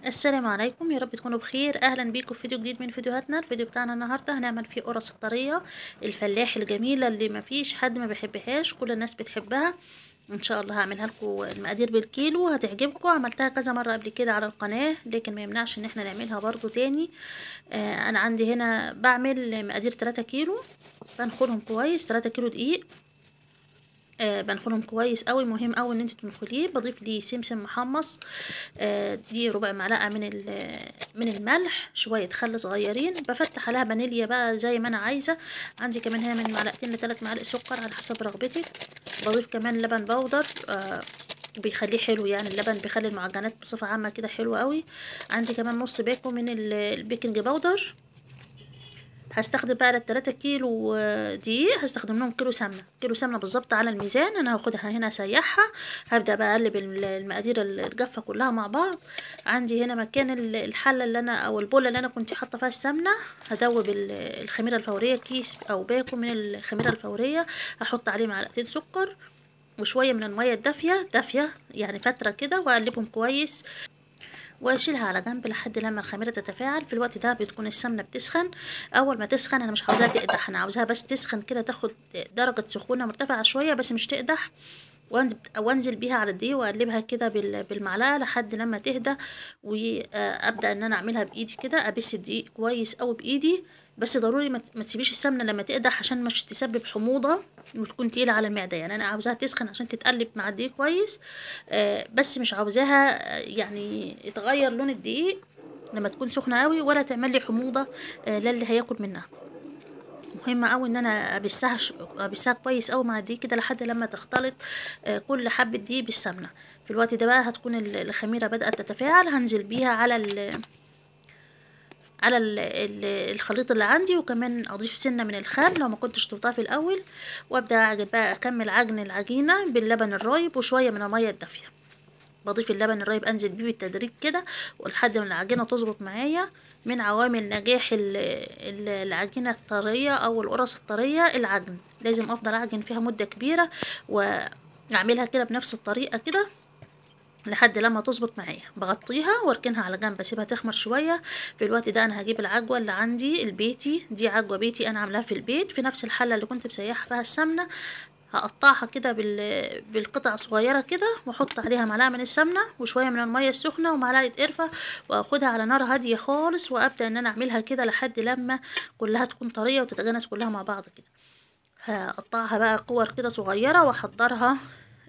السلام عليكم، يا رب تكونوا بخير. اهلا بيكم في فيديو جديد من فيديوهاتنا. الفيديو بتاعنا النهارده هنعمل فيه قرص الطريه الفلاح الجميلة اللي مفيش حد ما بيحبهاش، كل الناس بتحبها. ان شاء الله هعملها لكم المقادير بالكيلو، هتعجبكم. عملتها كذا مرة قبل كده على القناة، لكن ما يمنعش ان احنا نعملها برضو تاني. انا عندي هنا بعمل مقادير 3 كيلو، بنخلهم كويس. 3 كيلو دقيق، بنخلهم كويس قوي. مهم قوي ان انت تنخليه. بضيف ليه سمسم محمص، دي ربع معلقه من الملح، شوية خل صغيرين، بفتح عليها فانيليا بقى زي ما انا عايزه. عندي كمان هنا من معلقتين لثلاث معالق سكر على حسب رغبتك. بضيف كمان لبن بودر، بيخليه حلو، يعني اللبن بيخلي المعجنات بصفة عامة كده حلوة قوي. عندي كمان نص باكو من ال baking powder. هستخدم بقى للتلاتة كيلو دقيق، هستخدم لهم كيلو سمنه، كيلو سمنه بالظبط على الميزان. انا هاخدها هنا اسيحها، هبدا بقى اقلب المقادير الجافه كلها مع بعض. عندي هنا مكان الحلة اللي انا او البوله اللي انا كنت حاطه فيها السمنة، هدوب الخميره الفورية، كيس او باكو من الخميره الفورية، هحط عليه معلقتين سكر وشوية من المية الدافيه، دافيه يعني فترة كده، واقلبهم كويس واشيلها على جنب لحد لما الخميره تتفاعل. في الوقت ده بتكون السمنة بتسخن. اول ما تسخن، انا مش عاوزاها تقدح، انا عاوزاها بس تسخن كده، تاخد درجه سخونة مرتفعة شوية بس مش تقدح. وانزل بيها على الدقيق واقلبها كده بالمعلقه لحد لما تهدى، وابدا ان انا اعملها بايدي كده، ابس الدقيق كويس قوي بايدي. بس ضروري ما تسيبيش السمنة لما تقدح عشان مش تسبب حموضه وتكون تقيلة على المعدة. يعني انا عاوزاها تسخن عشان تتقلب مع الدقيق كويس، بس مش عاوزاها يعني يتغير لون الدقيق لما تكون سخنة قوي، ولا تعمل لي حموضه للي هياكل منها. مهم قوي ان انا ابسها كويس قوي مع الدقيق كده لحد لما تختلط كل حبه دقيق بالسمنه. في الوقت ده بقى هتكون الخميره بدات تتفاعل، هنزل بيها على الخليط اللي عندي، وكمان اضيف سنة من الخل لو ما كنتش ضفتها في الاول، وابدا اعجن بقى، اكمل عجن العجينة باللبن الرايب وشوية من المية الدافيه. بضيف اللبن الرايب، انزل بيه بالتدريج كده ولحد ما العجينة تظبط معايا. من عوامل نجاح العجينة الطريه او القرص الطريه العجن، لازم افضل اعجن فيها مده كبيرة، واعملها كده بنفس الطريقة كده لحد لما تظبط معايا. بغطيها واركنها على جنب، اسيبها تخمر شوية. في الوقت ده انا هجيب العجوه اللي عندي البيتي، دي عجوه بيتي انا عاملاها في البيت، في نفس الحلة اللي كنت مسيحه فيها السمنة. هقطعها كده بالقطع صغيرة كده، واحط عليها معلقه من السمنة وشوية من المية السخنة ومعلقة قرفه، واخدها على نار هادية خالص، وابدا ان انا اعملها كده لحد لما كلها تكون طرية وتتجانس كلها مع بعض كده. هقطعها بقى كور كده صغيرة واحضرها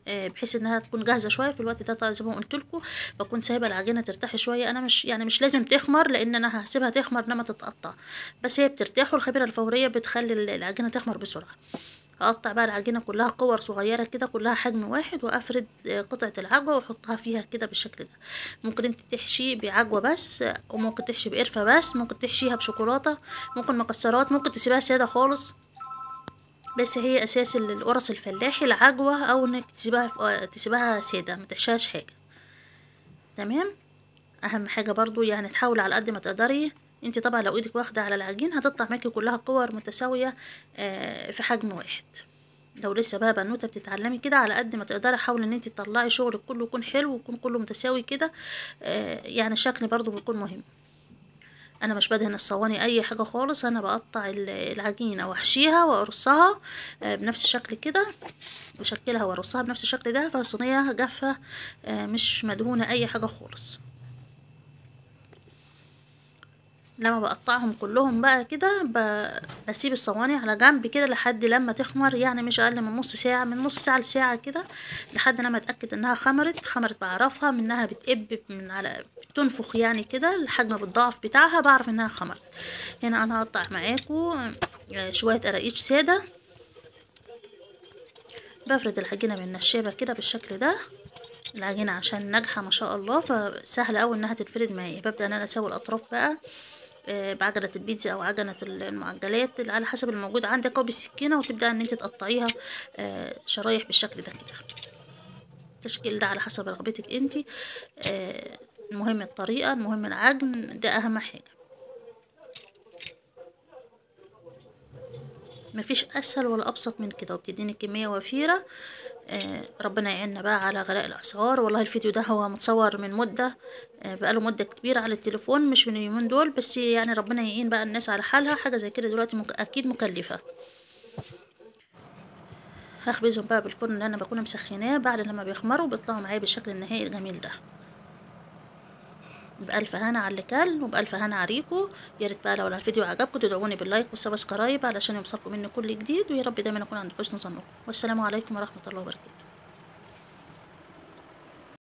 بحيث انها تكون جاهزة شوية. في الوقت ده زي ما قلت لكم بكون سايبه العجينة ترتاح شوية. انا مش يعني مش لازم تخمر، لان انا هسيبها تخمر لما تتقطع، بس هي بترتاح، والخميره الفورية بتخلي العجينة تخمر بسرعة. هقطع بقى العجينة كلها كور صغيرة كده، كلها حجم واحد، وافرد قطعه العجوه واحطها فيها كده بالشكل ده. ممكن انت تحشي بعجوه بس، وممكن تحشي بقرفه بس، ممكن تحشيها بشوكولاته، ممكن مكسرات، ممكن تسيبها ساده خالص. بس هي اساس القرص الفلاحي العجوه، او انك تسيبها ساده ما تحشيهاش حاجة. تمام. اهم حاجة برضو يعني تحاولي على قد ما تقدري انت، طبعا لو ايدك واخده على العجين هتطلع معاكي كلها كور متساوية في حجم واحد. لو لسه بقى بنوته بتتعلمي كده، على قد ما تقدري حاولي ان انت تطلعي شغلك كله يكون حلو ويكون كله متساوي كده، يعني الشكل برضو بيكون مهم. انا مش بدهن الصواني اي حاجة خالص، انا بقطع العجينة واحشيها وارصها بنفس الشكل كده، واشكلها وارصها بنفس الشكل ده. فصينيه جافة مش مدهونه اي حاجة خالص. لما بقطعهم كلهم بقى كده بسيب الصواني على جنب كده لحد لما تخمر، يعني مش اقل من نص ساعة، من نص ساعة لساعة كده، لحد لما اتاكد انها خمرت. خمرت بعرفها منها بتقب من على، بتنفخ يعني كده، الحجم بالضعف بتاعها بعرف انها خمرت. هنا انا هقطع معاكم شوية قراقيش ساده. بفرد العجينة من النشابه كده بالشكل ده. العجينة عشان ناجحة ما شاء الله فسهل قوي انها تتفرد معايا. ببدا ان انا اسوي الاطراف بقى بعجلة البيتزا او عجنة المعجلات على حسب الموجود عندك، او بالسكينة، وتبدأ ان انت تقطعيها شرايح بالشكل ده كده. التشكيل ده على حسب رغبتك انت، المهم الطريقة، المهم العجن، ده اهم حاجة. مفيش اسهل ولا ابسط من كده، وبتديني كمية وفيرة. ربنا يعيننا بقى على غلاء الاسعار. والله الفيديو ده هو متصور من مده، بقاله مده كبيرة على التليفون، مش من اليومين دول، بس يعني ربنا يعين بقى الناس على حالها. حاجة زي كده دلوقتي اكيد مكلفة. هخبزهم بقى بالفرن اللي انا بكون مسخناه، بعد لما بيخمروا بيطلعوا معايا بالشكل النهائي الجميل ده. بألف هنا على اللي كل، وبألف هنا عليكم. يا ريت بقى لو الفيديو عجبكم تدعوني بال like وال subscribe علشان يوصلكم مني كل جديد، ويا رب دايما اكون عند حسن ظنكم. والسلام عليكم ورحمة الله وبركاته.